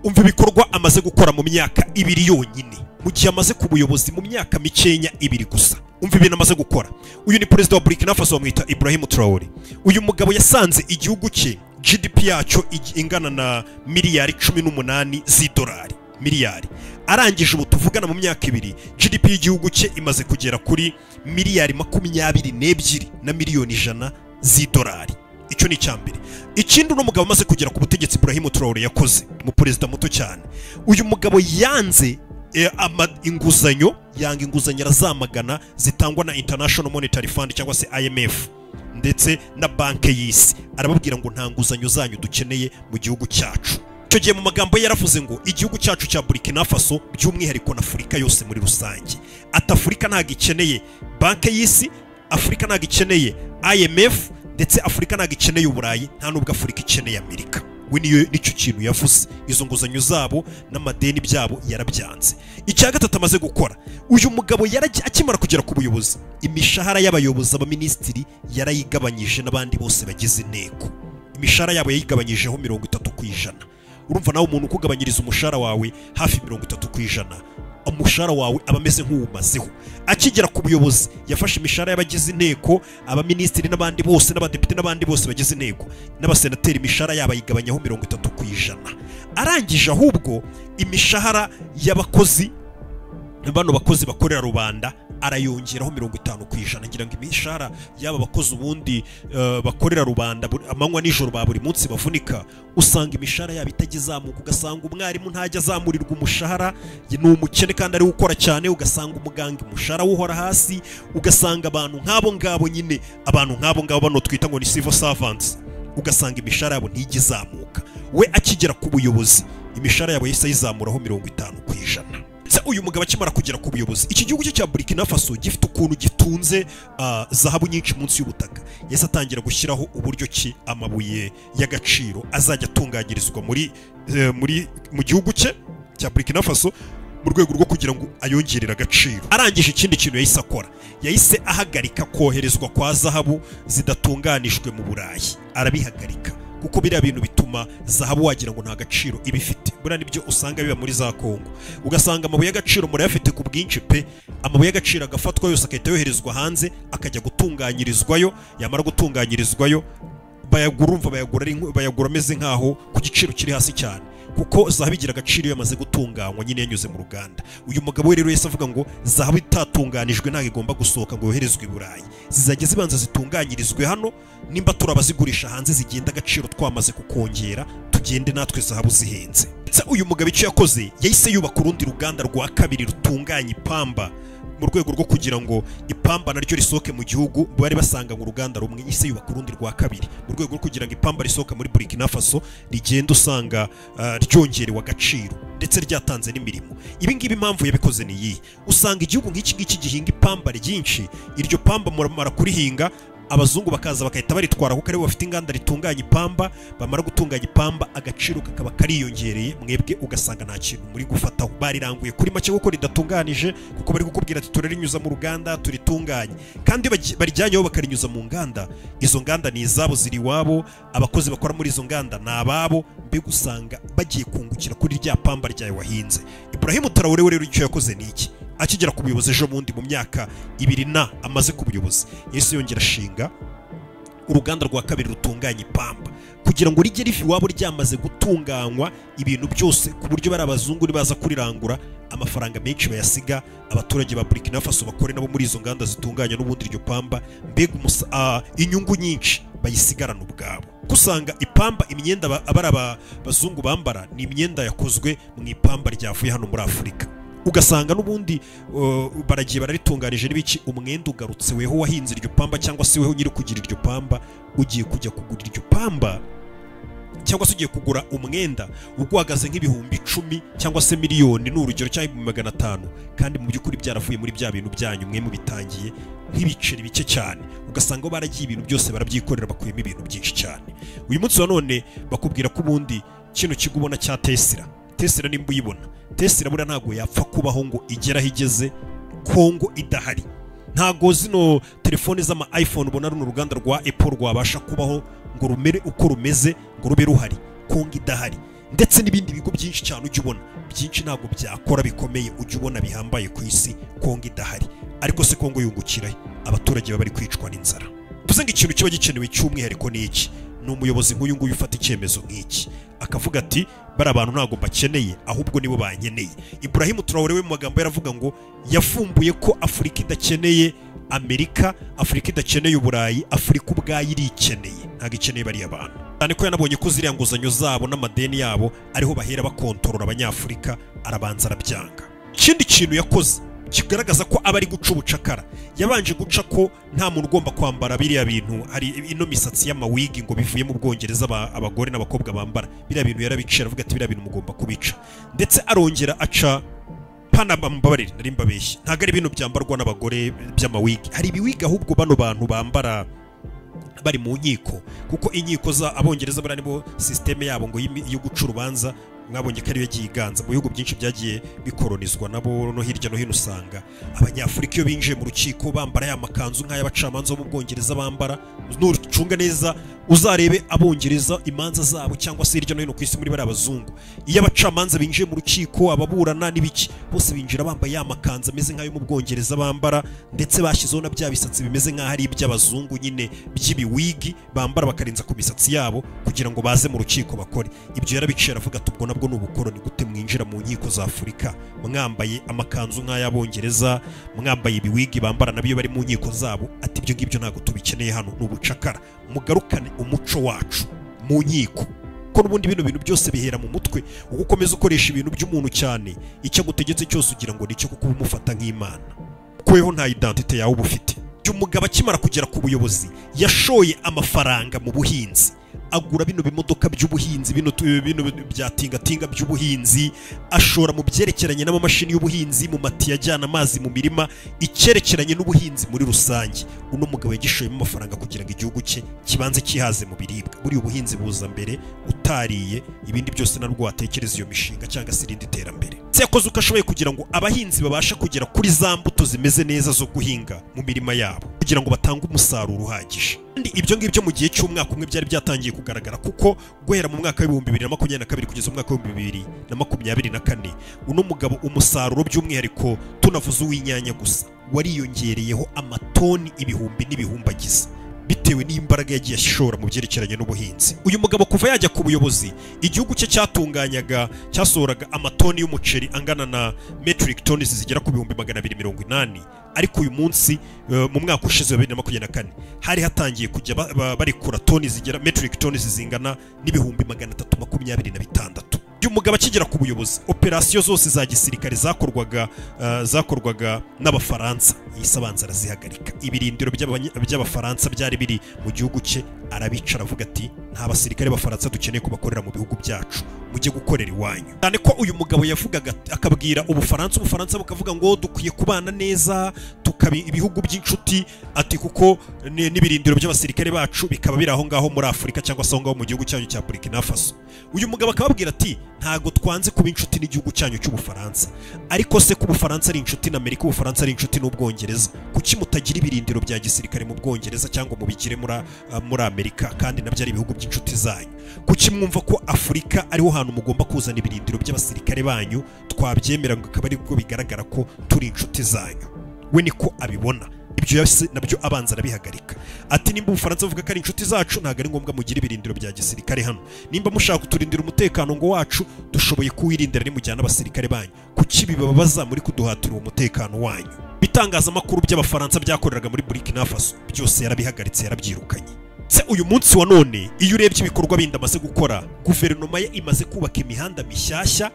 Umva ibikorwa amaze gukora mu myaka 2 yonyine, mu gihe amaze ku buyobozi mu myaka mikenya 2 gusa. Umva ibintu amaze gukora. Uyu ni perezida wa Burkina Faso, bamwita Ibrahim Traore. Uyu mugabo yasanze igihugu cye GDP yacyo ingana na miliyari 18 z'idolari, miliyari. Arangije ubu tuvugana mu myaka 2 GDP y'igihugu cye imaze kugera kuri miliyari 22 na miliyoni 100 z'idolari. Icyo ni icyambere. Ikindi uno mugabo amaze kugera ku butegetsi Ibrahim Traore yakoze, mu perezida muto cyane. Uyu mugabo yanze inguzanyo, yanga inguzanyo arazamagana zitangwa na International Monetary Fund cyangwa se IMF ndetse na banke y'isi. Arababwira ngo nta nguzanyo zanyu dukeneye mu gihugu cyacu. Icyo gihe mu magambo ye yaravuze ngo igihugu cyacu cya Burkina Faso by'umwihariko na Afurika yose muri rusange, ati Afurika ntabwo ikeneye banke y'isi, Afurika ntabwo ikeneye IMF, ndetse Afurika ntabwo ikeneye Uburayi, nta nubwo Afurika ikeneye Amerika. We niyo nicyo kintu yavuze, izo nguzanyo zabo n'amadeni byabo yarabyanze. Icya gatatu amaze gukora, uyu mugabo akimara kugera ku buyobozi, imishahara y'abayobozi, abaminisitiri yarayigabanyije n'abandi bose bagize inteko. Imishahara yabo yayigabanyijeho 30%. Urumva nawe umuntu ukugabanyiriza umushahara wawe hafi 30%, umushahara wawe aba ameze nk'uwumazeho. Akigera ku buyobozi yafashe imishahara y'abagize inteko, abaminisitiri n'abandi bose n'abadepite n'abandi bose bagize inteko n'abasenateri, imishahara yabo ayigabanyaho 30%. Arangije ahubwo imishahara y'abakozi, bano bakozi bakorera rubanda, arayongeraho 50%. Ngira ngo imishahara y'aba bakozi ubundi bakorera rubanda amanywa nijoro ba buri munsi bavunika, usanga imishahara yabo itagizamuka. Ugasanga umwarimu ntajya azamurirwa umushahara, ni umukene kandi ari gukora cyane. Ugasanga umuganga umushahara uhora hasi, ugasanga abantu nk'abo ngabo nyine, abantu nk'abo ngabo bano twita ngo ni civil servants, ugasanga imishahara yabo ntigizamuka. We akigera ku buyobozi imishahara yabo yahise ayizamuraho 50%. Uyu mugabo akimara kugera ku buyobozi, iki gihugu cye cya Burkina Faso gifite ukuntu gitunze zahabu nyinshi munsi y'ubutaka. Yahise atangira gushyiraho uburyo ki amabuye y'agaciro azajya atunganyirizwa muri mu gihugu cye cya Burkina Faso mu rwego rwo kugira ngo ayongerere agaciro. Arangije ikindi kintu yahise akora, yahise ahagarika koherezwa kwa zahabu zidatunganijwe mu Burayi. Arabihagarika kuko biriya bintu bituma zahabu wagira ngo nta gaciro ibifite. Buriya nibyo usanga biba muri za Kongo, ugasanga amabuye y'agaciro murayafite ku bwinshi pe, amabuye y'agaciro agafatwa yose akahita yoherezwa hanze akajya gutunganyirizwayo, yamara gutunganyirizwayo bayagura, umva bayagura ameze nkaho ku giciro kiri hasi cyane, kuko zahabu igira agaciro iyo yamaze gutunganywa nyine yanyuze mu ruganda. Uyu mugabo we rero yahise avuga ngo zahabu itatunganijwe ntabwo igomba gusohoka ngo yoherezwe i Burayi, zizajya zibanza zitunganyirizwe hano, nimba turabazigurisha hanze zigenda agaciro twamaze kukongera, tugende natwe zahabu zihenze. Ndetse uyu mugabo icyo yakoze, yahise yubaka urundi ruganda rwa kabiri rutunganya ipamba mu rwego rwo kugira ngo ipamba naryo risohoke mu gihugu. Bari basanga ngo uruganda rumwe, yahise yubaka urundi rwa kabiri mu rwego rwo kugira ngo ipamba risohoka muri Burkina Faso rigenda usanga ryongerewe agaciro ndetse ryatanze n'imirimo. Ibi ngibi impamvu yabikoze ni iyi: usanga igihugu nk'iki ngiki gihinga ipamba ryinshi, iryo pamba muramara kurihinga abazungu bakaza bakahita baritwara kuko aribo bafite inganda ritunganya ipamba. Bamara gutunganya ipamba agaciro kakaba kariyongereye, mwebwe ugasanga nta kintu muri gufataho, bariranguye kuri make kuko ridatunganije, kuko bari kukubwira ati turarinyuza mu ruganda turitunganye, kandi barijyanyeho bakarinyuza mu nganda. Izo nganda ni izabo, ziri iwabo, abakozi bakora muri izo nganda ni ababo, mbega usanga bagiye kungukira kuri rya pamba ryawe wahinze. Ibrahim Traore rero icyo yakoze ni iki? Akigera ku buyobozi ejo bundi mu myaka 2 na amaze ku buyobozi, yahise yongera ashinga uruganda rwa kabiri rutunganya ipamba kugira ngo rijye riva iwabo ryamaze gutunganywa ibintu byose, ku buryo bari abazungu nibaza kurirangura amafaranga menshi bayasiga abaturage ba Burkina Faso bakore nabo muri izo nganda zitunganya n'ubundi iryo pamba, mbega inyungu nyinshi bayisigarana ubwabo. Kusanga ipamba, imyenda abari abazungu bambara ni imyenda yakozwe mu ipamba ryavuye hano muri Afurika. Ugasanga n'ubundi baragiye bararitunganije n'ibiki, umwenda ugarutse weho wahinze iryo pamba cyangwa se weho nyiri kugira iryo pamba, ugiye kujya kugura iryo pamba cyangwa se ugiye kugura umwenda uguhagaze nk'ibihumbi 10 cyangwa se miliyoni ni urugero, cyangwa 500,000, kandi mu by'ukuri byaravuye muri bya bintu byanyu mwe mubitangiye nk'ibiceri bike cyane. Ugasanga baragiye ibintu byose barabyikorera, bakuyemo ibintu byinshi cyane. Uyu munsi wa none bakubwira ko ubundi kino kigo ubona cya Tesla, Tesla nimba uyibona, Tesla buriya ntago yapfa kubaho ngo igera aho igeze Kongo idahari. Ntago zino telefone z'ama iPhone ubona runo ruganda rwa Apple rwabasha kubaho ngo rumere uko rumeze ngo rube ruhari Kongo idahari. Ndetse n'ibindi bigo byinshi cyane ujya ubona, byinshi ntabwo byakora bikomeye ujya ubona bihambaye ku isi Kongo idahari. Ariko se Kongo yungukira? Abaturage baba bari kwicwa n'inzara. Tuze ngo ikintu kiba gikenewe cy'umwihariko ni iki? Ni umuyobozi nk'uyu nguyu ufata icyemezo nk'iki, akavuga ati bari abantu ntabwo bakeneye, ahubwo nibo bankeneye. Ibrahim Traoré we mu magambo yaravuga ngo yavumbuye ko Afurika idakeneye Amerika, Afurika idakeneye Uburayi, Afurika ubwayo irikeneye, ntabwo ikeneye bariya bantu. Cyane ko yanabonye ko ziriya nguzanyo zabo n'amadeni yabo ariho bahera bakontorora Abanyafurika, arabanza arabyanga. Ikindi kintu yakoze kigaragaza ko aba ari guca ubucakara, yabanje guca ko nta muntu ugomba kwambara biriya bintu, hari ino misatsi y'amawigi ngo bivuye mu Bwongereza abagore n'abakobwa bambara biriya bintu, yarabiciye aravuga ati biriya bintu mugomba kubica. Ndetse arongera aca Panama, mbabarire nari mbabeshye, ntabwo ari ibintu byambarwa n'abagore by'amawigi, hari ibiwiga ahubwo bano bantu bambara bari mu nkiko, kuko inkiko za Abongereza bari nibo systeme yabo ngo yo guca urubanza, mwabonye ko ariyo yagiye iganza mu bihugu byinshi byagiye bikoronizwa nabo no hirya no hino. Usanga Abanyafurika iyo binjiye mu rukiko bambara ya makanzu nk'ay'abacamanza bo mu Bwongereza bambara. Nucunga neza uzarebe Abongereza imanza zabo cyangwa se hirya no hino ku isi muri bari abazungu, iyo abacamanza binjiye mu rukiko ababurana n'ibiki bose binjira bambaye ya makanzu ameze nk'ayo mu Bwongereza bambara, ndetse bashyizeho na bya bisatsi bimeze nk'aho ari iby'abazungu nyine by'ibiwigi bambara bakarenza ku misatsi yabo kugira ngo baze mu rukiko bakore ibyo. Yarabiciye aravuga ati ubwo nabwo ni ubukoroni, gute mwinjira mu nkiko za Afurika mwambaye amakanzu nk'ay'Abongereza, mwambaye ibiwigi bambara nabyo bari mu nkiko zabo? Ati ibyo ngibyo ntabwo tubikeneye hano, ni ubucakara, mugarukane umuco wacu mu nkiko. Ko n'ubundi bino bintu byose bihera mu mutwe, uko ukomeza ukoresha ibintu by'umuntu cyane, icyo agutegetse cyose ugira ngo nicyo, kuko umufata nk'Imana, kweho nta identite yawe uba ufite. Umugabo akimara kugera ku buyobozi yashoye amafaranga mu buhinzi, agura bino bimodoka by'ubuhinzi, bino bya tingatinga by'ubuhinzi, ashora mu byerekeranye n'amamashini y'ubuhinzi, mu matiyo ajyana amazi mu mirima, icyerekeranye n'ubuhinzi muri rusange. Uno mugabo yagishoyemo amafaranga kugira ngo igihugu cye kibanze kihaze mu biribwa. Buri ubuhinzi buza mbere, utariye ibindi byose narwo watekereza iyo mishinga cyangwa se irindi terambere. Se yakoze uko ashoboye kugira ngo abahinzi babashe kugera kuri za mbuto zimeze neza zo guhinga mu mirima yabo kugira ngo batange umusaruro uhagije. Kandi ibyo ngibyo mu gihe cy'umwaka umwe byari byatangiye kugaragara, kuko guhera mu mwaka w'ibihumbi 2022 kugeza mu mwaka w'ibihumbi 2024 uno mugabo umusaruro by'umwihariko tunavuze uw'inyanya gusa wariyongereyeho amatoni ibihumbi n'ibihumbagiza, bitewe n'imbaraga yagiye ashora mu byerekeranye n'ubuhinzi. Uyu mugabo kuva yajya ku buyobozi, igihugu cye cyatunganyaga cyasohoraga amatoni y'umuceri angana na metric tons zigera ku 280,000, ariko uyu munsi mu mwaka ushize wa 2024 hari hatangiye kujya barikura toni zigera metric tons zingana n'ibihumbi 326. Uyu mugabo akigera ku buyobozi, operasiyo zose za gisirikare zakorwaga n'Abafaransa yahise abanza arazihagarika. Ibirindiro by'Abafaransa byari biri mu gihugu cye arabica, aravuga ati nta basirikare b'Abafaransa dukeneye kubakorera mu bihugu byacu, mujye gukorera iwanyu. Cyane ko uyu mugabo yavugaga akabwira Ubufaransa, Ubufaransa bukavuga ngo dukwiye kubana neza tukabi ibihugu by'inshuti, ati kuko n'ibirindiro by'abasirikare bacu bikaba biri aho ngaho muri Afurika cyangwa se aho ngaho mu gihugu cyanyu cya Burkina Faso. Uyu mugabo akababwira ati ntago twanze kuba inshuti n'igihugu cyanyu cy'Ubufaransa, ariko se ko Ubufaransa ari inshuti na Amerika, Ubufaransa ari inshuti n'Ubwongereza, kuki mutagira ibirindiro bya gisirikare mu Bwongereza cyangwa mubigire muri Amerika kandi nabyo ari ibihugu by'inshuti zanyu? Kuki mwumva ko Afurika ariho hantu mugomba kuzana ibirindiro by'abasirikare banyu, twabyemera ngo akaba aribwo bigaragara ko turi inshuti zanyu? We niko abibona. Ibyo yose nabyo abanza arabihagarika. Ati nimba Ubufaransa buvuga ko ari inshuti zacu, ntabwo ari ngombwa mugire ibirindiro bya gisirikare hano. Nimba mushaka kuturindira umutekano ngo wacu, dushoboye kuwirindira nimujyana abasirikare banyu. Kuki bibabaza muri kuduhatira uwo mutekano wanyu? Bitangazamakuru by'Abafaransa byakoreraga muri Burkina Faso byose yarabihagaritse, yarabyirukanye. Se uyu munsi wa none iyo urebye ibikorwa bindi amaze gukora, guverinoma ye imaze kubaka imihanda mishyashya,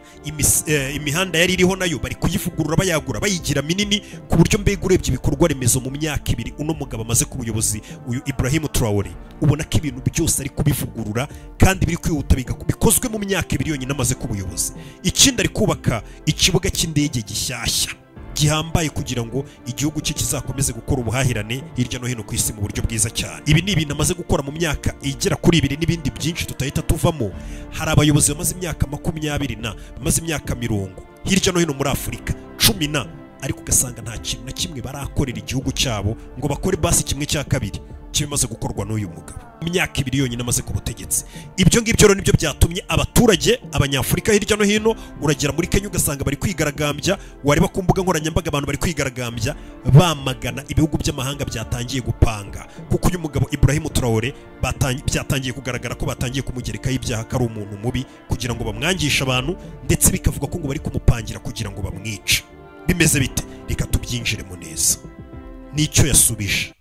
imihanda yari iriho nayo bari kuyivugurura bayagura bayigira minini, ku buryo mbega urebye ibikorwa remezo mu myaka ibiri uno mugabo amaze ku buyobozi, uyu Ibrahim Traoré, ubona ko ibintu byose ari kubivugurura kandi biri kwihuta, bikozwe mu myaka ibiri yonyine amaze ku buyobozi. Ikindi ari kubaka ikibuga cy'indege gishyashya gihambaye kugira ngo igihugu cye kizakomeze gukora ubuhahirane hirya no hino ku isi mu buryo bwiza cyane. Ibi ni ibintu amaze gukora mu myaka igera kuri ibiri n'ibindi byinshi tutahita tuvamo. Hari abayobozi bamaze imyaka 20 na bamaze imyaka 50 hirya no hino muri Afurika 10 na, ariko ugasanga nta kintu na kimwe barakorera igihugu cyabo ngo bakore basi kimwe cya kabiri. Kibimaze gukorwa n'uyu mugabo mu myaka 2 yonyine amaze ku butegetsi. Ibyo ngibyo rero nibyo byatumye abaturage abanyafurika hirya no hino, uragera muri Kenya ugasanga bari kwigaragambya, wareba ku mbuga nkoranyambaga abantu bari kwigaragambya bamagana ibihugu by'amahanga byatangiye gupanga, kuko uyu mugabo Ibrahim Traore byatangiye kugaragara ko batangiye kumugerekaho ibyaha ko ari umuntu mubi kugira ngo bamwangishe abantu, ndetse bikavuga ko ngo bari kumupangira kugira ngo bamwice. Bimeze bite? Reka tubyinjiremo neza. Nicyo yasubije.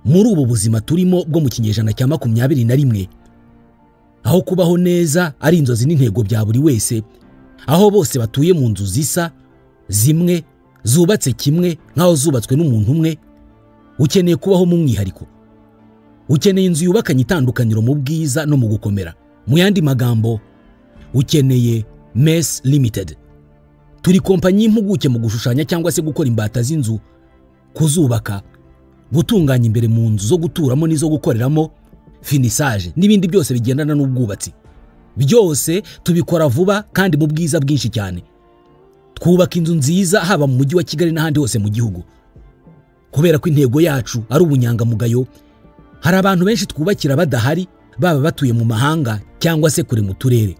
Muri ubu buzima turimo bwo mu kinyejana cya 21, aho kubaho neza ari inzozi n'intego bya buri wese, aho bose batuye mu nzu zisa zimwe zubatse kimwe nkaho zubatswe n'umuntu umwe, ukeneye kubaho mu mwihariko, ukeneye inzu yubakanye itandukaniro mu bwiza no mu gukomera. Mu yandi magambo, ukeneye Mess Limited. Turi kompanyi y'impuguke mu gushushanya cyangwa se gukora imbata z'inzu, kuzubaka, gutunganya imbere mu nzu zo guturamo n'izo gukoreramo, finissage n'ibindi byose bigendana n'ubwubatsi. Byose tubikora vuba kandi mu bwiza bwinshi cyane. Twubaka inzu nziza haba mu mujyi wa Kigali n'ahandi hose mu gihugu. Kubera ko intego yacu ari ubunyangamugayo, hari abantu benshi twubakira badahari, baba batuye mu mahanga cyangwa se kure mu turere.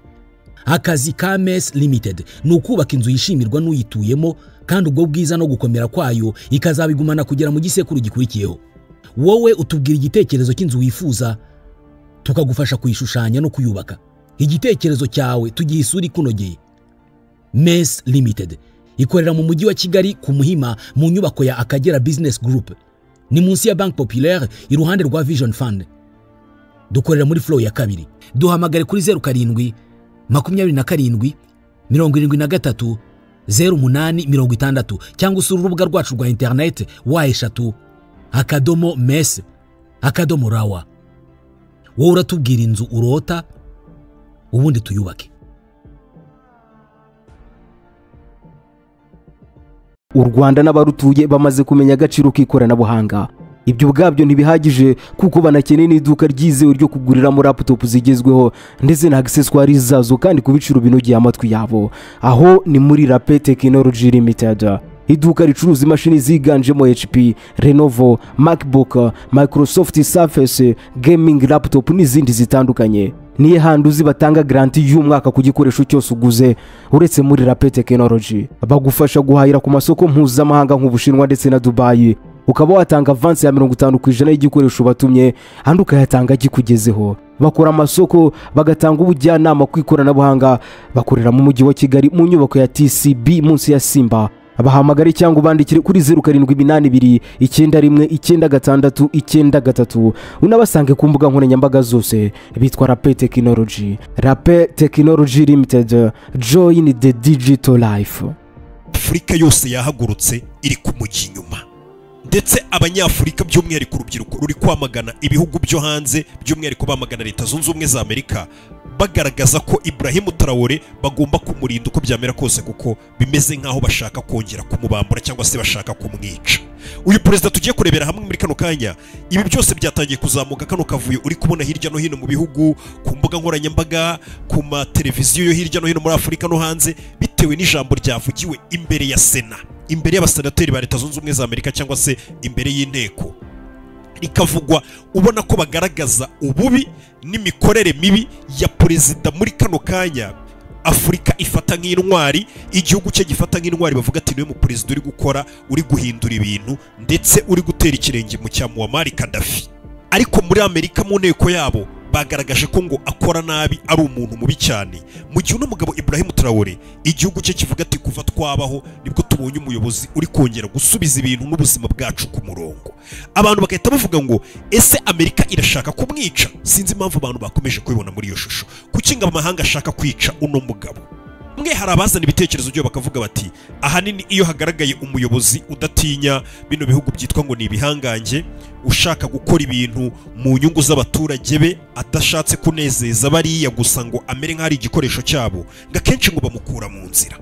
Akazi ka Mess Limited ni ukubaka inzu yishimirwa n'uyituyemo, kandi ubwo bwiza no gukomera kwayo ikazabigumana kugera mu gisekuru gikurikiyeho. Wowe utubwira igitekerezo cy'inzu wifuza, tukagufasha kuyishushanya no kuyubaka. Igitekerezo cyawe tugiha isura ikunogeye. Mess Limited ikorera mu mujyi wa Kigali ku Muhima mu nyubako ya Akagera Business Group, ni munsi ya Bank Populaire iruhande rwa Vision Fund. Dukorera muri floor ya 2. Duhamagare kuri 07 27 73 08 60 cyangwa usura urubuga rwacu rwa internet w3.mess.rawa. Wowe uratubwira inzu urota, ubundi tuyubake. U Rwanda n'abarutuye bamaze kumenya agaciro k'ikoranabuhanga. Ibyo ubwabyo ntibihagije kuko banakeneye n'iduka ryizewe ryo kuguriramo laptop zigezweho ndetse na accessoires zazo kandi ku biciro binogeye amatwi yabo. Aho ni muri Rape Technology Limited, iduka ricuruza imashini ziganjemo HP, Lenovo, MacBook, Microsoft Surface, gaming laptop n'izindi zitandukanye. Niye handuzi batanga garanti y'umwaka ku gikoresho cyose uguze uretse muri Rape Technology. Bagufasha guhahira ku masoko mpuzamahanga nk'Ubushinwa ndetse na Dubai, ukaba watanga avance ya 50% y'igikoresho batumye, andi ukayatanga gikugezeho. Bakora amasoko, bagatanga ubujyanama ku ikoranabuhanga. Bakorera mu mujyi wa Kigali mu nyubako ya TCB munsi ya Simba. Bahamagare cyangwa ubandikire kuri 0782 91 96 93. Unabasange ku mbuga nkoranyambaga zose bitwa Rape Technology. Rape Technology Limited, join the digital life. Afurika yose yahagurutse iri kumujya inyuma, ndetse abanyafurika by'umwihariko urubyiruko ruri kwamagana ibihugu byo hanze, by'umwihariko bamagana Leta Zunze Ubumwe za Amerika, bagaragaza ko Ibrahim Traore bagomba kumurinda uko byamera kose, kuko bimeze nkaho bashaka kongera kumubambura cyangwa se bashaka kumwica. Uyu perezida tugiye kurebera hamwe muri kano kanya, ibi byose byatangiye kuzamuka kano kavuyo uri kubona hirya no hino mu bihugu, ku mbuga nkoranyambaga, ku mateleviziyo yo hirya no hino muri Afurika no hanze, bitewe n'ijambo ryavugiwe imbere ya Sena, imbere y'abasenateri ba Leta Zunze Ubumwe za Amerika cyangwa se imbere y'inteko, rikavugwa ubona ko bagaragaza ububi n'imikorere mibi ya perezida muri kano kanya. Afurika ifata nk'intwari, igihugu cye gifata nk'intwari, bavuga ati niwe mu perezida uri gukora, uri guhindura ibintu, ndetse uri gutera ikirenge mu cya Muammar Gaddafi. Ariko muri Amerika mu nteko yabo bagaragaje ko ngo akora nabi, ari umuntu mubi cyane. Mu gihe uno mugabo Ibrahim Traore igihugu cye kivuga ati kuva twabaho nibwo tubonye umuyobozi uri kongera gusubiza ibintu n'ubuzima bwacu ku murongo. Abantu bagahita bavuga ngo ese Amerika irashaka kumwica? Sinzi impamvu abantu bakomeje kubibona muri iyo shusho. Kuki ngo amahanga ashaka kwica uno mugabo? Mwe hari abazana ibitekerezo byo bakavuga bati ahanini iyo hagaragaye umuyobozi udatinya bino bihugu byitwa ngo ni ibihangange, ushaka gukora ibintu mu nyungu z'abaturage be, adashatse kunezeza bariya gusa ngo amere nk'ari igikoresho cyabo, ngo akenshi ngo bamukura mu nzira.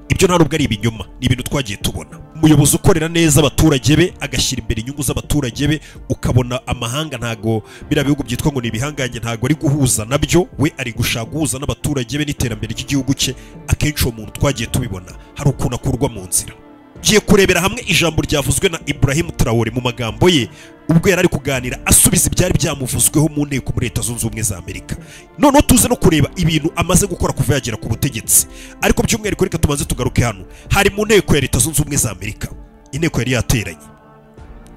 Ibyo nta nubwo ari ibinyoma, ni ibintu twagiye tubona. Umuyobozi ukorera neza abaturage be, agashyira imbere inyungu z'abaturage be, ukabona amahanga ntago bira bihugu byitwa ngo ni ibihangange ntago ari guhuza nabyo, we ari gushaka guhuza n'abaturage be n'iterambere ry'igihugu cye. Akenshi uwo muntu twagiye tubibona hari ukuntu akurwa mu nzira. Tugiye kurebera hamwe ijambo ryavuzwe na Ibrahim Traore mu magambo ye ubwo yari ari kuganira asubiza ibyari byamuvuzweho mu nteko muri Leta Zunze Ubumwe za Amerika. Noneho tuze no kureba ibintu amaze gukora kuva yagera ku butegetsi, ariko by'umwihariko reka tubanze tugaruke hano. Hari mu nteko ya Leta Zunze Ubumwe za Amerika, inteko yari yateranye,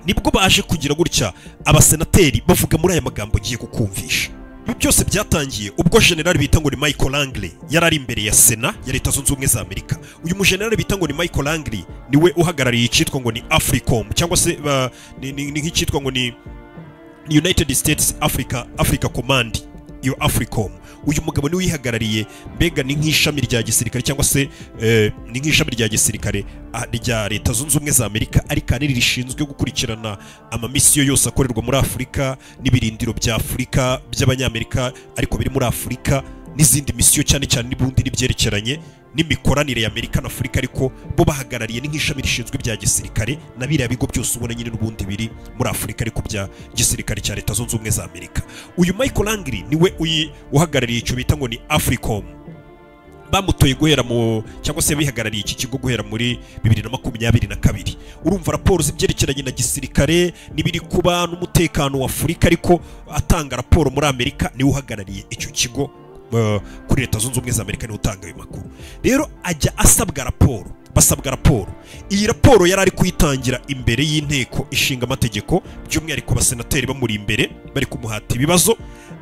nibwo baje kugira gutya abasenateri bavuga muri aya magambo ngiye kukumvisha. Ibi byose byatangiye ubwo general bita ngo ni Michael Langley yari ari imbere ya Sena ya Leta Zunze Ubumwe za Amerika. Uyu mujenerali bita ngo ni Michael Langley niwe uhagarariye icyitwa ngo ni AFRICOM, cyangwa se ni nk'icyitwa ngo ni United States Africa Command, iyo AFRICOM. Uyu mugabo niwe uyihagarariye, mbega ni nk'ishami rya gisirikare cyangwa se ni nk'ishami rya gisirikare rya Leta Zunze Ubumwe za Amerika, ariko ahanini rishinzwe gukurikirana amamisiyo yose akorerwa muri Afurika n'ibirindiro bya Afurika by'Abanyamerika ariko biri muri Afurika, n'izindi misiyo cyane cyane n'ubundi n'ibyerekeranye n'imikoranire ya Amerika na Afurika, ariko bo bahagarariye ni nk'ishami rishinzwe bya gisirikare na biriya bigo byose ubona nyine n'ubundi biri muri Afurika ariko bya gisirikare cya Leta Zunze Ubumwe za Amerika. Uyu Michael Langley niwe uhagarariye icyo bita ngo ni AFRICOM. Bamutoye guhera mu cyangwa se bihagarariye iki kigo guhera muri 2022. Urumva raporo z'ibyerekeranye na gisirikare n'ibiri kuba n'umutekano wa Afurika, ariko atanga raporo muri Amerika niwe uhagarariye icyo kigo kuri Leta Zunze Ubumwe za Amerika, niwe utanga ayo makuru. Rero ajya asabwa raporo, basabwa raporo. Iyi raporo yari ari kuyitangira imbere y'inteko ishinga amategeko, by'umwihariko abasenateri bamuri imbere bari kumuhata ibibazo.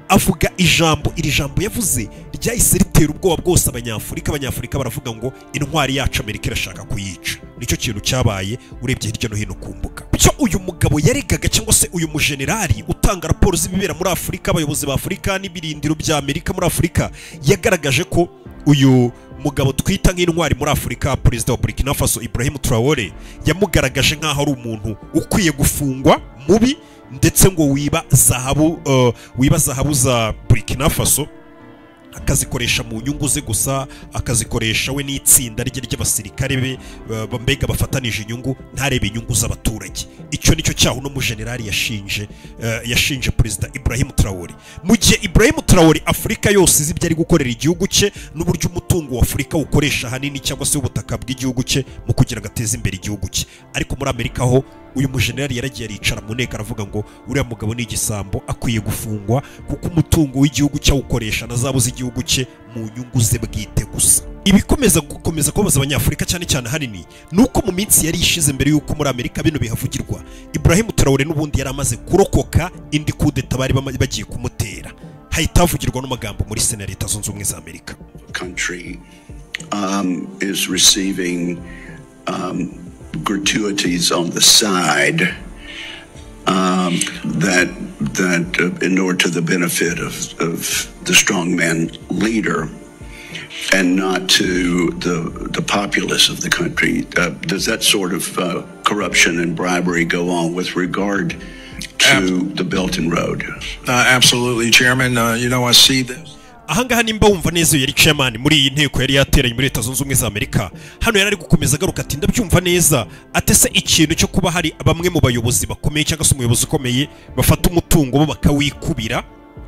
Avuga ijambo, iri jambo yavuze ryahise ritera ubwoba bwose Abanyafurika. Abanyafurika baravuga ngo intwari yacu Amerika irashaka kuyica. Nicyo kintu cyabaye urebye hirya no hino ku mbuga. Icyo uyu mugabo yaregaga cyangwa se uyu mujenerali utanga raporo z'ibibera muri Afurika, abayobozi ba Afurika n'ibirindiro bya Amerika muri Afurika, yagaragaje ko uyu mugabo twita nk'intwari muri Afurika, Perezida wa Burkina Faso Ibrahim Traore, yamugaragaje nk'aho ari umuntu ukwiye gufungwa, mubi, ndetse ngo wiba zahabu za Burkina Faso akazikoresha mu nyungu ze gusa, akazikoresha we n'itsinda rye ry'abasirikare be, mbega bafatanije inyungu, ntarebe inyungu z'abaturage. Icyo nicyo cyaho no mujenerali yashinje Perezida Ibrahim Traore. Mu gihe Ibrahim Traore Afurika yose izi ibyo ari gukorera igihugu cye n'uburyo umutungo wa Afurika ukoresha ahanini cyangwa se ubutaka bw'igihugu cye mu kugira ngo ateze imbere igihugu cye, ariko muri Amerika ho uyu mujenerali yaragiye aricara mu nteko aravuga ngo uriya mugabo ni igisambo, akwiye gufungwa kuko umutungo w'igihugu cye awukoresha na zabu z'igihugu cye mu nyungu ze bwite gusa. Ibikomeza gukomeza kubabaza Abanyafurika cyane cyane ahanini ni uko mu minsi yari ishize mbere y'uko muri Amerika bino bihavugirwa, Ibrahim Traore n'ubundi yari amaze kurokoka indi kudeta bari bagiye kumutera, hahita havugirwa n'amagambo muri Sena ya Leta Zunze Ubumwe za Amerika. Country is receiving gratuities on the side that inure to the benefit of the strongman leader and not to the populace of the country. Does that sort of corruption and bribery go on with regard to the Belt and Road? Absolutely, Chairman. You know, I see this. Ahangaha nimba wumva neza yari chairman muri iyi nteko yari yateranye muri Leta Zunze Ubumwe za Amerika, hano yari ari gukomeza agaruka ati ndabyumva neza, atese ikintu cyo kuba hari bamwe mu bayobozi bakomeye cyangwa se umuyobozi ukomeye bafata umutungo bo bakawikubira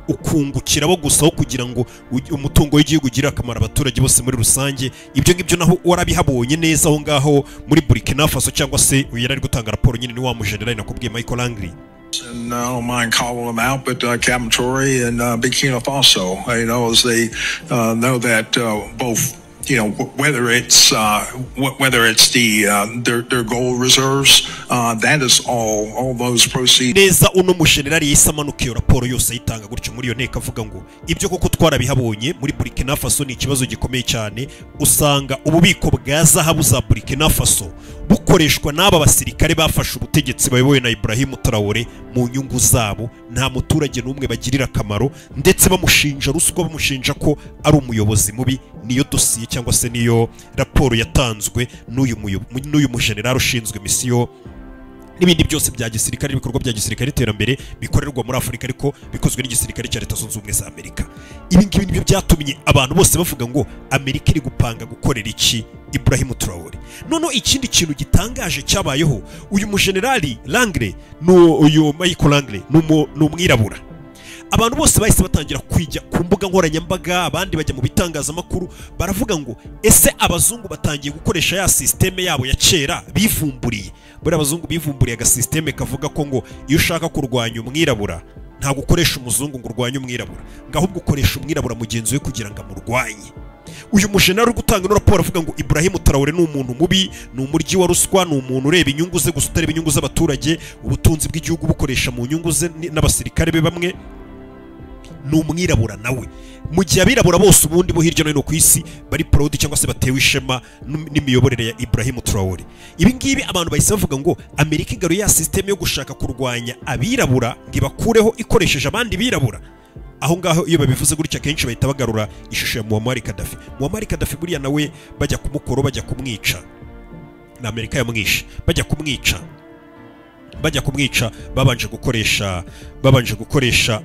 ukungukira bo gusa kugira ngo umutungo w'igihugu ugire akamaro abaturage bose muri rusange. Ibyo ngibyo naho warabihabonye neza aho ngaho muri Burkina Faso, cyangwa se uyu yari ari gutanga raporo nyine ni wa mujenerali nakubwiye Michael Langley. And I don't mind calling them out, but Captain Traore and Burkina Faso, you know, as they know that both, you know, whether it's the their gold reserves, that is all those proceeds. Neza uno mujenerali yahise amanuka iyo raporo yose ayitanga gutyo muri iyo nteko avuga ngo ibyo koko twarabihabonye muri Burkina Faso ni ikibazo gikomeye cyane, usanga ububiko bwa zahabu za Burkina Faso bukoreshwa n'aba basirikare bafashe ubutegetsi bayobowe na Ibrahim Traore mu nyungu zabo, nta muturage n'umwe bagirira akamaro, ndetse bamushinja ruswa, bamushinja ko ari umuyobozi mubi. Niyo dosiye cyangwa se niyo raporo yatanzwe n'uyu mujenerali ushinzwe misiyo n'ibindi byose bya gisirikare, ibikorwa bya gisirikare iterambere bikorerwa muri Afurika ariko bikozwe n'igisirikare cya Leta Zunze Ubumwe za Amerika. Ibi ngibi nibyo byatumye abantu bose bavuga ngo Amerika iri gupanga gukorera iki Ibrahim Traore. Noneho ikindi kintu gitangaje cyabayeho, uyu mujenerali Langley, uyu Michael Langley ni umwirabura. Abantu bose bahise batangira kwijya ku mbuga nkoranyambaga, abandi bajya mu bitangazamakuru, baravuga ngo ese abazungu batangiye gukoresha ya système yabo ya kera bivumburiye? Buriya abazungu bivumburiye agasystème kavuga ko ngo iyo ushaka kurwanya umwirabura ntabwo ukoresha umuzungu ngo urwanye umwirabura, ngo ahubwo ukoresha umwirabura mugenzi we kugira ngo amurwanye. Uyu mujenali uri gutanga ino raporo avuga ngo Ibrahim Traore ni umuntu mubi, ni umuryi wa ruswa, ni umuntu ureba inyungu ze gusa utareba inyungu z'abaturage, ubutunzi bw'igihugu bukoresha mu nyungu ze n'abasirikare be bamwe, ni umwirabura nawe. Mu gihe abirabura bose ubundi bo hirya no hino ku isi bari proud cyangwa se batewe ishema n'imiyoborere ya Ibrahim Traore. Ibi ngibi abantu bahise bavuga ngo Amerika igaruye ya system yo gushaka kurwanya abirabura ngo ibakureho ikoresheje abandi birabura. Aho ngaho iyo babivuze gutya kenshi bahita bagarura ishusho ya Muammar Gaddafi. Muammar Gaddafi buriya nawe bajya kumukoro, bajya kumwica, na Amerika yamwishe, bajya kumwica babanje gukoresha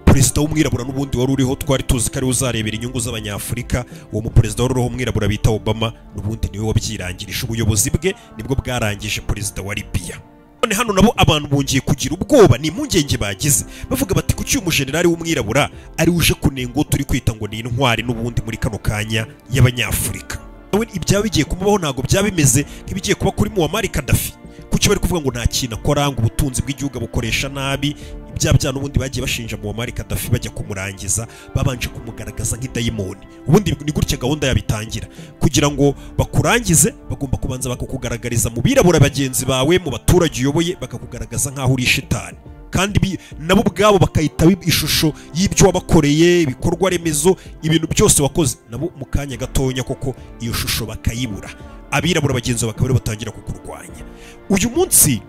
perezida w'umwirabura n'ubundi wari uriho twari tuzi ko ari uzarebera inyungu z'abanyafurika. Uwo muperezida wari uriho w'umwirabura bita Obama n'ubundi niwe wabyirangirije, ubuyobozi bwe nibwo bwarangije perezida wa Libya. None hano nabo abantu bongeye kugira ubwoba, ni impungenge bagize, bavuga bati kuki uyu mujenerali w'umwirabura ari uje kunenga turi kwita ngo ni intwari n'ubundi muri kano kanya y'abanyafurika? Nawe ibyaba bigiye kumubaho ntabwo byaba bimeze nk'ibigiye kuba kuri Muammar Gaddafi. Kuki bari kuvuga ngo nta kintu akora, ngo ubutunzi bw'igihugu bukoresha nabi? Ibya bya n'ubundi bagiye bashinja Muammar Gaddafi bajya kumurangiza babanje kumugaragaza nk'idayimoni. Ubundi ni gutya gahunda yabitangira, kugira ngo bakurangize bagomba kubanza bakakugaragariza mu birabura bagenzi bawe, mu baturage uyoboye, bakakugaragaza nk'aho uri shitani, kandi nabo ubwabo bakayita ishusho y'ibyo wabakoreye, ibikorwa remezo, ibintu byose wakoze, nabo mu kanya gatonya koko iyo shusho bakayibura, abirabura bagenzi bakaba batangira kukurwanya. Uyu munsi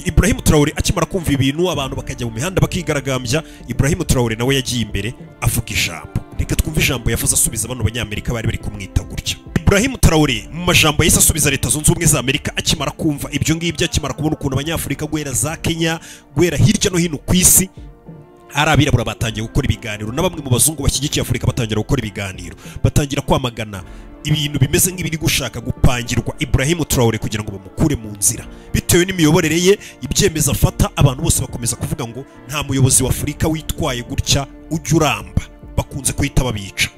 Ibrahim Traore akimara kumva ibintu abantu bakajya mu mihanda bakigaragambya, Ibrahim Traore nawe yagiye imbere avuga ijambo. Reka twumve ijambo yavuze asubiza bano banyamerika bari bari kumwita gutya. Ibrahim Traore mu majambo yahise asubiza Leta Zunze Ubumwe za Amerika akimara kumva ibyo ngibyo, akimara kubona ukuntu abanyafurika guhera za Kenya, guhera hirya no hino ku isi hari abirabura batangiye gukora ibiganiro, na bamwe mu bazungu bashyigikiye Afurika batangira gukora ibiganiro, batangira kwamagana ibintu bimeze nk'ibiri gushaka gupangirwa Ibrahim Traore kugira ngo bamukure mu nzira bitewe n'imiyoborere ye, ibyemezo afata. Abantu bose bakomeza kuvuga ngo nta muyobozi wa Afurika witwaye gutya ujya uramba, bakunze kuhita babica.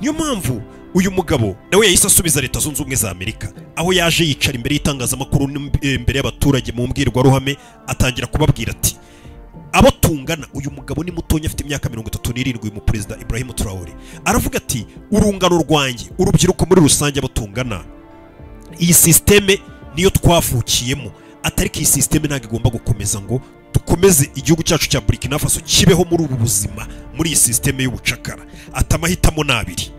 Niyo mpamvu uyu mugabo nawe yahise asubiza Leta Zunze Ubumwe za Amerika, aho yaje yicara imbere y'itangazamakuru imbere y'abaturage mu mbwirwaruhame, atangira kubabwira ati abo tungana. Uyu mugabo ni mutonya, afite imyaka 37, uyu muperezida Ibrahim Traore aravuga ati urungano rwanjye, urubyiruko muri rusange, abo tungana, iyi systeme niyo twavukiyemo, atari iyi systeme ntabwo igomba gukomeza ngo dukomeze igihugu cyacu cya Burkina Faso kibeho muri ubu buzima, muri iyi systeme y'ubucakara. Ati amahitamo nabiri,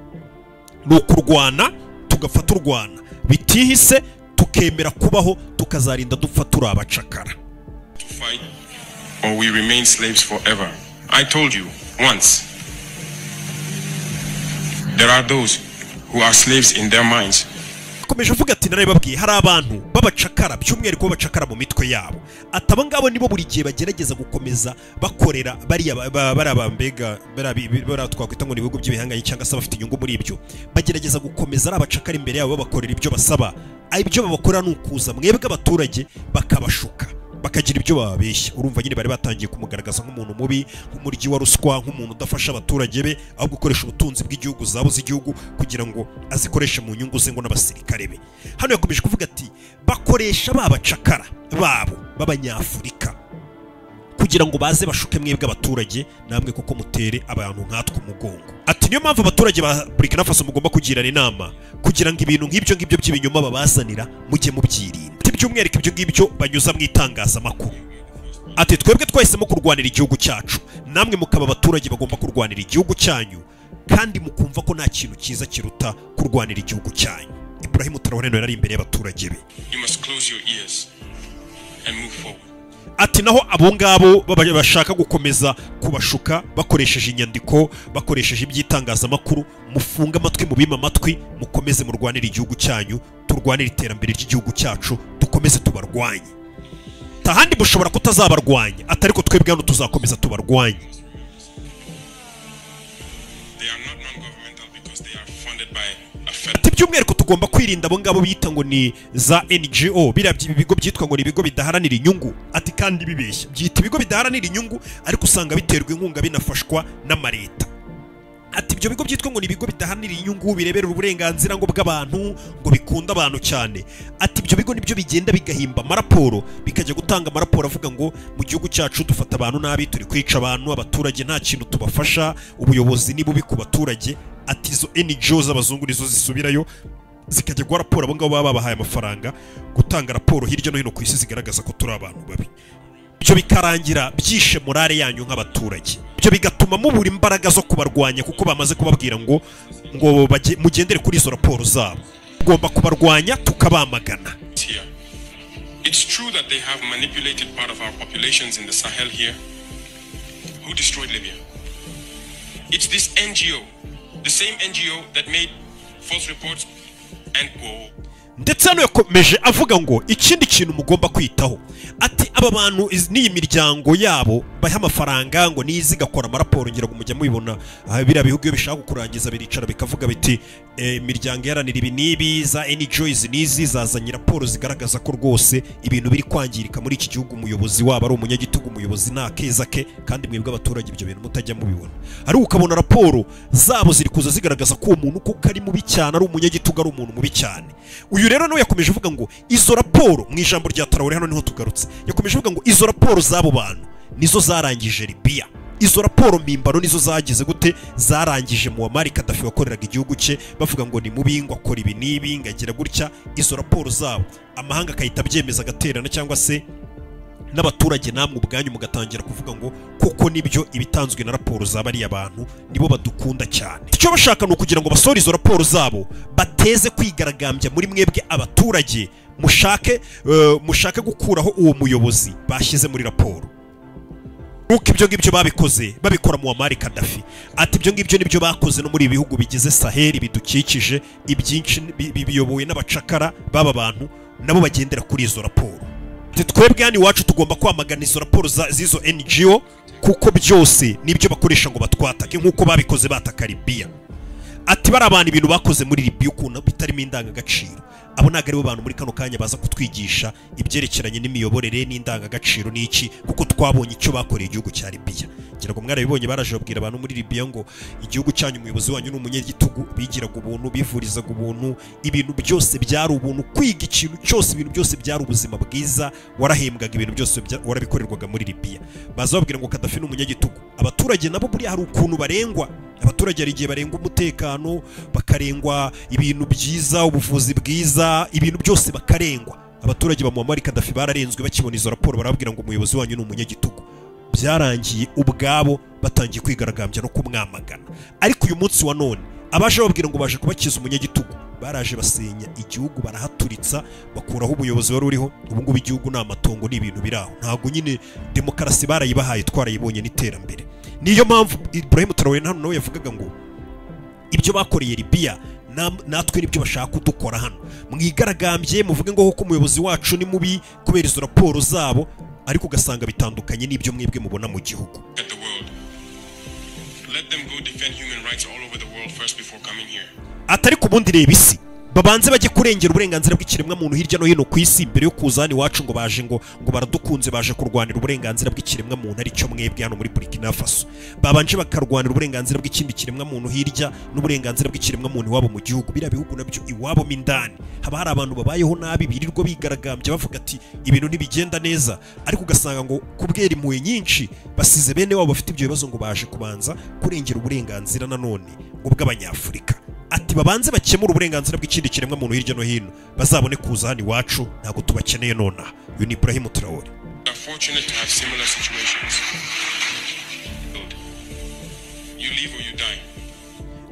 ni ukurwana tugapfa turwana bitihise, tukemera kubaho tukazarinda dupfa turi abacakara. Or we remain slaves forever. I told you once, there are those who are slaves in their minds. Akomeje avuga ati narababwiye hari abantu b'abacakara, by'umwihariko b'abacakara mu mitwe yabo. Ati abo ngabo nibo buri gihe bagerageza gukomeza bakorera bariya barabambega bari twakwita ngo ni ibihugu by'ibihanganye cyangwa se bafite inyungu muri ibyo, bagerageza gukomeza ari abacakara imbere yabo babakorera ibyo basaba. Ibyo babakora ni ukuza mwebwe abaturage bakabashuka, bakagira ibyo bababeshya. Urumva nyine bari batangiye kumugaragaza nk'umuntu mubi, nk'umuryi wa ruswa, nk'umuntu udafasha abaturage be, aho gukoresha ubutunzi bw'igihugu, zabo z'igihugu kugira ngo azikoreshe mu nyungu ze ngo n'abasirikare be. Hano yakomeje kuvuga ati bakoresha babacakara babo b'abanyafurika kugira ngo baze bashuke mwebwe abaturage, namwe kuko mutere abantu nkatwe umugongo. Ati niyo mpamvu abaturage ba Burkina Faso mugomba kugirana inama kugira ngo ibintu nk'ibyo ngibyo by'ibinyoma babazanira mujye mubyirinda. Ati by'umwihariko ibyo ngibyo banyuza mu itangazamakuru. Ati twebwe twahisemo kurwanira igihugu cyacu, namwe mukaba abaturage bagomba kurwanira igihugu cyanyu, kandi mukumva ko nta kintu cyiza kiruta kurwanira igihugu cyanyu. Ibrahim Traore yari imbere y'abaturage be. You must close your ears and move forward. Ati naho abo ngabo bashaka gukomeza kubashuka bakoresheje inyandiko, bakoresheje iby'itangazamakuru, mufunga amatwi, mubima amatwi, mukomeze murwanire igihugu cyanyu, turwanire iterambere ry'igihugu cyacu, dukomeze tubarwanye. Tahandi mushobora kutazabarwanya, atari ko twebwe hano tuzakomeza tubarwanye. because they are funded by a federal Ati by'umwihariko tugomba kwirinda abo ngabo bita ngo ni za NGO, biriya ibigo byitwa ngo ni ibigo bidaharanira inyungu. Ati kandi bibeshya, byita ibigo bidaharanira inyungu ariko usanga biterwa inkunga binafashwa n'amareta. Ati ibyo bigo byitwa ngo ni ibigo bidaharanira inyungu bireberera uburenganzira ngo bw'abantu, ngo bikunda abantu cyane. Ati ibyo bigo nibyo bigenda bigahimba amaraporo, bikajya gutanga amaraporo avuga ngo mu gihugu cyacu dufata abantu nabi, turi kwica abantu, abaturage nta kintu tubafasha, ubuyobozi ni bubi ku baturage. Ati izo NGO z'abazungu nizo zisubirayo zikajya guha raporo abo ngabo baba babahaye amafaranga gutanga raporo hirya no hino ku isi zigaragaza ko turi abantu babi. Ibyo bikarangira byishe morale yanyu nk'abaturage, ibyo bigatuma mubura imbaraga zo kubarwanya kuko bamaze kubabwira ngo mugendere kuri izo raporo zabo, tugomba kubarwanya tukabamagana. here. It's true that they have manipulated part of our populations in the Sahel here. Who destroyed Libya? It's this NGO, the same NGO that made false reports and go. Ndetse hano yakomeje avuga ngo ikindi kintu mugomba kwitaho, ati aba bantu n'iyi miryango yabo baha amafaranga ngo nizi gakora amaraporo, ngira ngo mujya mubibona biriya bihugu iyo bishaka kurangiza biricara bikavuga biti imiryango iharanira ibi n'ibi za NGO izi n'izi zazanye raporo zigaragaza ko rwose ibintu biri kwangirika muri iki gihugu, umuyobozi wabo ari umunyagitugu, umuyobozi nta keza ke, kandi mwebwe abaturage ibyo bintu mutajya mubibona. Ariko ukabona raporo zabo ziri kuza zigaragaza ko uwo muntu koko ari mubi cyane, ari umunyagitugu, ari umuntu mubi cyane. Uyu rero nawe yakomeje avuga ngo izo raporo, mu ijambo rya Traoré hano niho tugarutse, yakomeje avuga ngo izo raporo z'abo bantu nizo zarangije Libya, izo raporo mpimbano nizo zagize gute, zarangije Muammar Gaddafi wakoreraga igihugu cye, bavuga ngo ni mubi, ngo akora ibi n'ibi, ngo agira gutya. Izo raporo zabo amahanga akahita abyemeza agaterana, cyangwa se n'abaturage namwe ubwanyu mugatangira kuvuga ngo koko nibyo ibitanzwe na raporo zaba ari abantu nibo badukunda cyane. Icyo bashaka ni ukugira ngo basore izo raporo zabo bateze kwigaragambya muri mwebwe abaturage, mushake gukuraho uwo muyobozi bashyize muri raporo. Uko ibyo ngibyo babikoze babikora Muammar Gaddafi. Ati ibyo ngibyo nibyo bakoze no muri ibihugu bigize Sahel bidukikije, ibyinshi biyobowe n'abacakara baba bantu nabo bagendera kuri izo raporo. Twebwe hano iwacu tugomba kwamagana izo raporo z'izo NGO kuko byose nibyo bakoresha ngo batwatake nk'uko babikoze bataka Libya. Ati bari abantu ibintu bakoze muri Libya ukuntu bitarimo indangagaciro, abo ntabwo aribo bantu muri kano kanya baza kutwigisha ibyerekeranye n'imiyoborere n'indangagaciro n'iki, kuko twabonye icyo bakoreye igihugu cya Libya. Ngira ngo mwarabibonye, baraje babwira abantu muri Libya ngo igihugu cyanyu umuyobozi wanyu ni umunyagitugu, bigiraga ubuntu, bivurizaga ubuntu, ibintu byose byari ubuntu, kwiga ikintu cyose, ibintu byose byari ubuzima bwiza, warahembwaga, ibintu byose warabikorerwaga muri Libya. Baza babwira ngo Gaddafi ni umunyagitugu. Abaturage nabo buriya hari ukuntu barengwa, abaturage hari igihe barengwa umutekano, bakarengwa ibintu byiza, ubuvuzi bwiza, ibintu byose bakarengwa. Abaturage ba Muammar Gaddafi bararenzwe bakibona izo raporo, barababwira ngo umuyobozi wanyu ni umunyagitugu. Byarangiye ubwabo batangiye kwigaragambya no kumwamagana. Ariko uyu munsi wa none abaje bababwira ngo baje kubakiza umunyagitugu, baraje basenya igihugu, barahaturitsa, bakuraho ubuyobozi wari uriho. Ubu ngubu igihugu ni amatongo, ni ibintu biraho, ntabwo nyine demokarasi barayibahaye, twarayibonye n'iterambere. Niyo mpamvu Ibrahim Traoré hano nawe yavugaga ngo ibyo bakoreye Libya natwe nibyo bashaka kudukora hano. Mwigaragambye muvuge ngo koko umuyobozi wacu ni mubi kubera izo raporo zabo, ariko ugasanga bitandukanye n'ibyo mwebwe mubona mu gihugu. Let them go defend human rights all over the world first before coming here. Atari ku bundi reba isi, babanze bajye kurengera uburenganzira bw'ikiremwa muntu hirya no hino ku isi mbere yo kuza hano iwacu ngo baje ngo baradukunze, baje kurwanira uburenganzira bw'ikiremwa muntu, aricyo mwebwe hano muri Burkina Faso. Babanje bakarwanira uburenganzira bw'ikindi kiremwa muntu hirya n'uburenganzira bw'ikiremwa muntu iwabo mu gihugu. Biriya bihugu nabyo iwabo mo indani haba hari abantu babayeho nabi, birirwa bigaragambya bavuga ati ibintu ntibigenda neza, ariko ugasanga ngo kubwera impuhwe nyinshi basize bene wabo bafite ibyo bibazo ngo baje kubanza kurengera uburenganzira nanone ngo bw'abanyafurika. Ati babanze bakemura uburenganzira bw'ikindi kiremwa muntu hirya no hino, bazabone kuza hano iwacu, ntabwo tubakeneye nonaha. Uyu ni Ibrahim Traoré. We are fortunate to have similar situations. You leave or you die.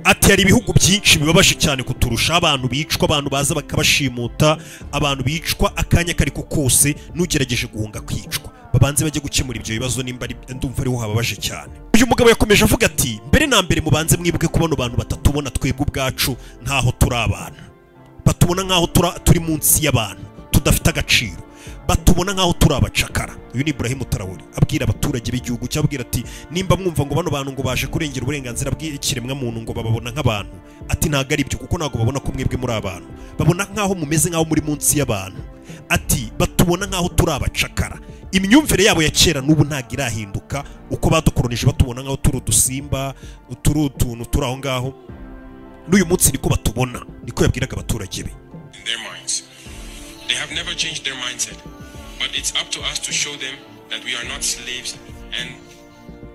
Ati hari ibihugu byinshi bibabaje cyane kuturusha, abantu bicwa, abantu baza bakabashimuta, abantu bicwa akanya kariko kose, nugerageje guhunga kwicwa. Babanze bajye gukemura ibyo bibazo, nimba ndumva ariho hababaje cyane. Uyu mugabo yakomeje avuga ati mbere na mbere mubanze mwibuke ko bano bantu batatubona twebwe ubwacu nkaho turi abantu, batubona nkaho turi munsi y'abantu, tudafite agaciro, batubona nkaho turi abacakara. Uyu ni Ibrahim Traoré abwira abaturage b'igihugu cyabwira ati nimba mwumva ngo bano bantu ngo baje kurengera uburenganzira bw'ikiremwa muntu ngo bababona nk'abantu, Ati ntago ari byo, kuko ntago babona ko mwebwe muri abantu, babona nkaho mumeze nkaho muri munsi y'abantu. Ati batubona nkaho turi abacakara. Imyumvire yabo ya kera n'ubu ntago irahinduka, uko badukoronije batubona nkaho turi udusimba, turi utuntu turi aho ngaho, n'uyu munsi niko batubona. Niko yabwiraga abaturage be. In their minds. They have never changed their mindset, but it's up to us to show them that we are not slaves and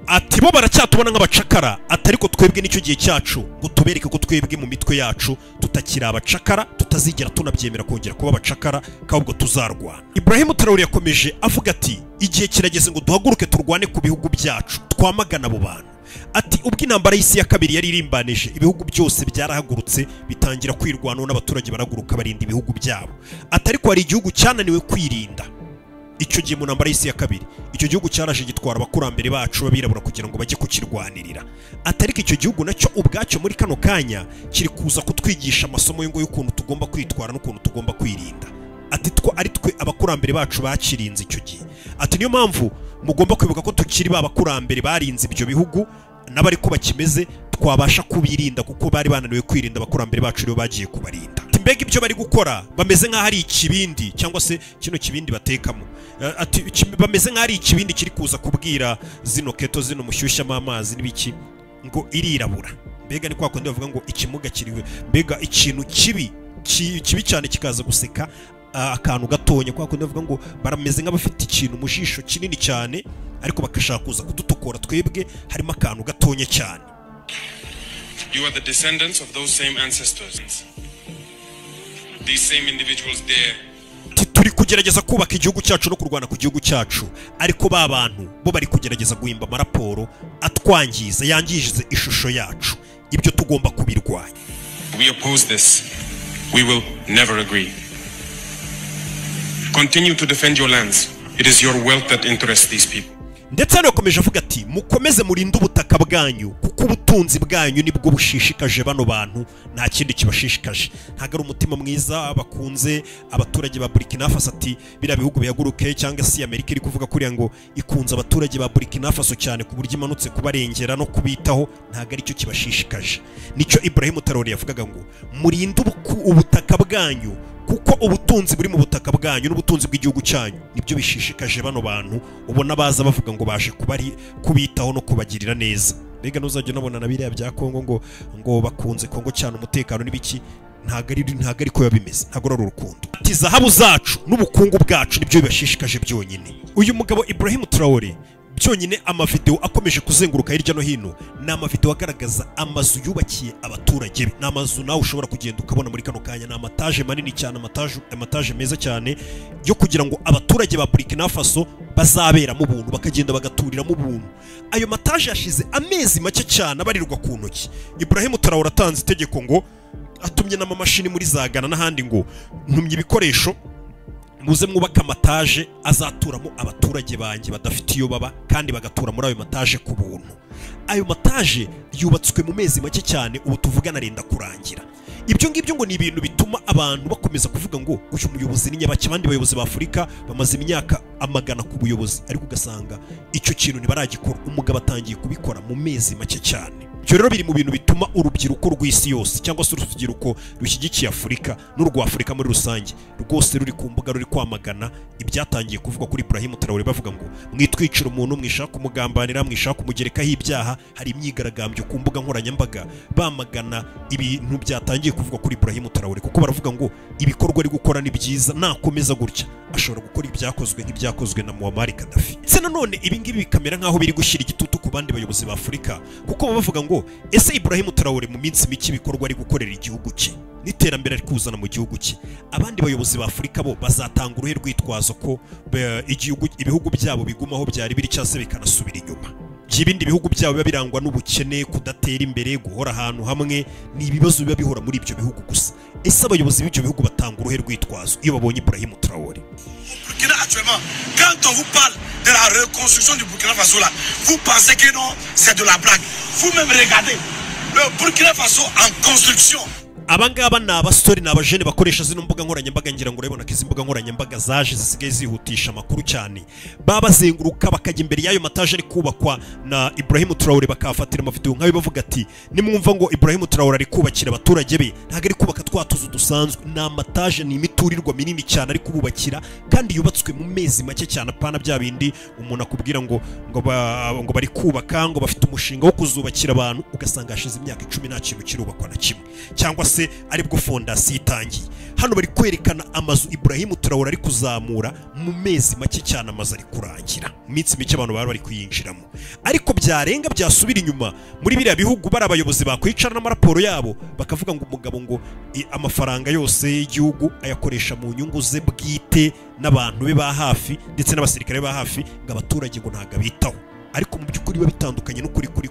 Ati bo baracyatubona nk'abacakara, ati ariko twebwe nicyo gihe cyacu ngo tubereke ko twebwe mu mitwe yacu tutakiri abacakara, tutazigera tunabyemera kongera kuba abacakara, ahubwo tuzarwana. Ibrahim Traoré yakomeje avuga ati igihe kirageze ngo duhaguruke turwane ku bihugu byacu, twamagana abo bantu. Ati ubwo intambara y'isi ya kabiri yari irimbanije, ibihugu byose byarahagurutse bitangira kwirwanaho, n'abaturage baraguruka barinda ibihugu byabo. Ati ariko hari igihugu cyananiwe kwirinda icyo gihe mu ntambara y'isi ya kabiri. Icyo gihugu cyaraje gitwara abakurambere bacu b'abirabura kugira ngo bajye kukirwanirira. Ati ariko icyo gihugu nacyo ubwacyo muri kano kanya kiri kuza kutwigisha amasomo y'ukuntu tugomba kwitwara n'ukuntu tugomba kwirinda. Ati two ari twe abakurambere bacu bakirinze icyo gihe. Ati niyo mpamvu mugomba kwibuka ko tukiri ba bakurambere barinze ibyo bihugu n'abari ko bakimeze, twabasha kubirinda kuko bari bananiwe kwirinda, abakurambere bacu rero bagiye kubarinda. Ati mbega ibyo bari gukora bameze nk'aho ari ikibindi, cyangwa se kino kibindi batekamo. Ati bameze nk'aho ari ikibindi kiri kuza kubwira zino keto zino mushyushyamo amazi n'ibiki ngo irirabura. Mbega ni kwa kundi bavuga ngo ikimuga kiriwe, mbega ikintu kibi kibi cyane kikaza guseka akantu gatonya. Kwa kundi bavuga ngo barameze nk'abafite ikintu mu jisho kinini cyane, ariko bakashaka kuza kudutokora twebwe harimo akantu gatonya cyane. You are the descendants of those same ancestors. These same individuals there. Turi kugerageza kubaka igihugu cyacu no kurwana ku gihugu cyacu, ariko ba bantu bo bari kugerageza guhimba amaraporo atwangiza, yangize ishusho yacu. Ibyo tugomba kubirwanya. We oppose this. We will never agree. Continue to defend your lands. It is your wealth that interests these people. Ndetse hano yakomeje avuga ati mukomeze murinde ubutaka bwanyu, kuko ubutunzi bwanyu nibwo bushishikaje bano bantu, nta kindi kibashishikaje. Ntago ari umutima mwiza bakunze abaturage ba Burkina Faso. Ati biriya bihugu bihaguruke, cyangwa se Amerika iri kuvuga kuriya ngo ikunze abaturage ba Burkina Faso cyane ku buryo imanutse kubarengera no kubitaho, ntago aricyo kibashishikaje. Nicyo Ibrahim Traoré yavugaga ngo murinde ubutaka bwanyu, kuko ubutunzi buri mu butaka bwanyu n'ubutunzi bw'igihugu cyanyu nibyo bishishikaje bano bantu ubona baza bavuga ngo baje kubitaho no kubagirira neza. Mbega ntuzajya unabona na biriya bya Kongo ngo bakunze Kongo cyane umutekano n'ibiki, ntago ari ko bimeze, ntago ari urukundo. Ati zahabu zacu n'ubukungu bwacu nibyo bibashishikaje byonyine. Uyu mugabo Ibrahim Traoré byonyine amavideo akomeje kuzenguruka hirya no hino ni amavideo agaragaza amazu yubakiye abaturage be. Ni amazu nawe ushobora kugenda ukabona muri kano kanya, ni amataje manini cyane, amataje meza cyane yo kugira ngo abaturage ba Burkina Faso bazaberamo ubuntu, bakagenda bagaturiramo ubuntu. Ayo mataje yashize amezi make cyane abarirwa ku ntoki. Ibrahim Traoré atanze itegeko ngo atumye n'amamashini muri za Ghana n'ahandi ngo ntumye ibikoresho muze mwubaka amataje azaturamo abaturage banjye badafite iyo baba, kandi bagatura muri ayo mataje ku buntu. Ayo mataje yubatswe mu mezi make cyane, ubu tuvugana arenda kurangira. Ibyo ngibyo ngo ni ibintu bituma abantu bakomeza kuvuga ngo uyu muyobozi ni nyabaki. Abandi bayobozi ba Afurika bamaze imyaka amagana ku buyobozi, ariko ugasanga icyo kintu ntibaragikora. Umugabo atangiye kubikora mu mezi make cyane. Ibyo rero biri mu bintu bituma urubyiruko rw'isi yose, cyangwa se urubyiruko rushyigikiye Afurika n'urwa Afurika muri rusange, rwose ruri ku mbuga ruri kwamagana ibyatangiye kuvugwa kuri Ibrahim Traoré, bavuga ngo mwitwicira umuntu, mwishaka kumugambanira, mwishaka kumugerekaho ibyaha. Hari imyigaragambyo ku mbuga nkoranyambaga bamagana ibintu byatangiye kuvugwa kuri Ibrahim Traoré, kuko baravuga ngo ibikorwa ari gukora ni byiza, nakomeza gutya ashobora gukora ibyakozwe nk'ibyakozwe na Muammar Gaddafi. Ndetse nanone ibi ngibi bikamera nk'aho biri gushyira igitutu ku bandi bayobozi ba Afurika, kuko baba bavuga ngo ese Ibrahim Traoré mu minsi mike ibikorwa ari gukorera igihugu cye n'iterambere ari kuzana mu gihugu cye, abandi bayobozi ba Afurika bo bazatanga uruhe rwitwazo ko ibihugu byabo bigumaho byari biri cyangwa se bikanasubira inyuma? Ibindi bihugu byabo biba birangwa n'ubukene, kudatera imbere, guhora ahantu hamwe, ni ibibazo biba bihora muri ibyo bihugu gusa. Ese abayobozi b'ibyo bihugu batanga uruhe rwitwazo iyo babonye Ibrahim Traoré? Burkina actuellement, quand on vous parle de la reconstruction du Burkina Faso là, vous pensez que non, c'est de la blague. Vous-même regardez, le Burkina Faso en construction. Aba ngaba ni abasore, ni abajene bakoresha zino mbuga nkoranyambaga. Ngira ngo urabibona ko izi mbuga nkoranyambaga zaje zisigaye zihutisha amakuru cyane. Baba bazenguruka bakajya imbere y'ayo mataje ari kubakwa na Ibrahim Traore, bakahafatira amavideo nk'ayo, bavuga ati: "Nimwumva ngo Ibrahim Traore ari kubakira abaturage be, ntabwo ari kubaka twa tuzu dusanzwe, ni amataje, ni imiturirwa minini cyane ari kububakira, kandi yubatswe mu mezi make cyane." Apana bya bindi umuntu akubwira ngo bari kubaka, ngo bafite umushinga wo kuzubakira abantu, ugasanga hashize imyaka 10 nta kintu kirubakwa na kimwe, cyangwa se aribwo fondasiyo itangiye. Hano bari kwerekana amazu Ibrahim Traore ari kuzamura mu mezi make cyane. Amazu ari kurangira mu minsi mike, abantu baba bari kuyinjiramo. Ariko byarenga byasubira inyuma muri biriya bihugu, bari abayobozi bakwicara n'amaraporo yabo bakavuga ngo umugabo ngo amafaranga yose y'igihugu ayakoresha mu nyungu ze bwite n'abantu be ba hafi ndetse n'abasirikare ba hafi, ngo abaturage ngo ntabwo abitaho. Ariko mu by'ukuri biba bitandukanye n'ukuri kuri